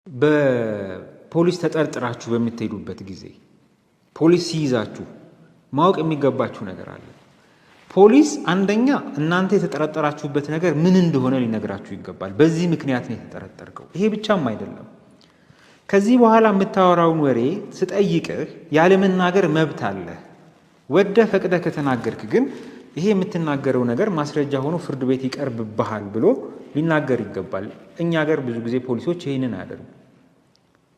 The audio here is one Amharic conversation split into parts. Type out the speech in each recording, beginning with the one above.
በፖሊስ ተጠርጥራችሁ በምትሄዱበት ጊዜ፣ ፖሊስ ሲይዛችሁ ማወቅ የሚገባችሁ ነገር አለ። ፖሊስ አንደኛ እናንተ የተጠረጠራችሁበት ነገር ምን እንደሆነ ሊነግራችሁ ይገባል። በዚህ ምክንያት ነው የተጠረጠርከው። ይሄ ብቻም አይደለም። ከዚህ በኋላ የምታወራውን ወሬ ስጠይቅህ ያለመናገር መብት አለህ። ወደህ ፈቅደህ ከተናገርክ ግን ይሄ የምትናገረው ነገር ማስረጃ ሆኖ ፍርድ ቤት ይቀርብብሃል ብሎ ሊናገር ይገባል። እኛ ሀገር ብዙ ጊዜ ፖሊሶች ይህንን አያደርጉም።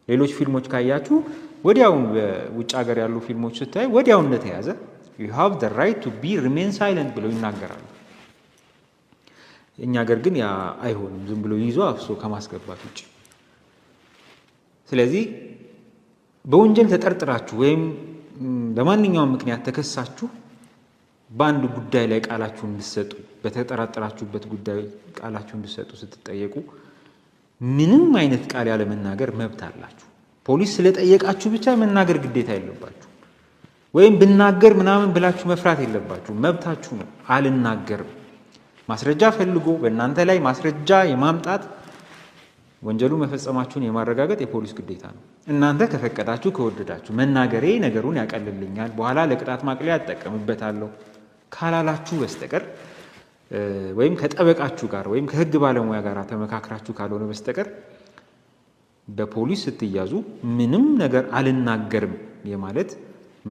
ሌሎች ፊልሞች ካያችሁ፣ ወዲያውን በውጭ ሀገር ያሉ ፊልሞች ስታይ ወዲያውን እንደተያዘ "You have the right to be remain silent" ብለው ይናገራሉ። እኛ ሀገር ግን ያ አይሆንም፣ ዝም ብሎ ይዞ አፍሶ ከማስገባት ውጭ። ስለዚህ በወንጀል ተጠርጥራችሁ ወይም በማንኛውም ምክንያት ተከሳችሁ በአንድ ጉዳይ ላይ ቃላችሁን እንድትሰጡ፣ በተጠራጠራችሁበት ጉዳይ ቃላችሁን እንድትሰጡ ስትጠየቁ ምንም አይነት ቃል ያለመናገር መብት አላችሁ። ፖሊስ ስለጠየቃችሁ ብቻ መናገር ግዴታ የለባችሁም። ወይም ብናገር ምናምን ብላችሁ መፍራት የለባችሁም። መብታችሁ ነው። አልናገርም። ማስረጃ ፈልጎ በእናንተ ላይ ማስረጃ የማምጣት፣ ወንጀሉ መፈጸማችሁን የማረጋገጥ የፖሊስ ግዴታ ነው። እናንተ ከፈቀዳችሁ፣ ከወደዳችሁ፣ መናገሬ ነገሩን ያቀልልኛል፣ በኋላ ለቅጣት ማቅለያ እጠቀምበታለሁ ካላላችሁ በስተቀር ወይም ከጠበቃችሁ ጋር ወይም ከሕግ ባለሙያ ጋር ተመካክራችሁ ካልሆነ በስተቀር በፖሊስ ስትያዙ ምንም ነገር አልናገርም የማለት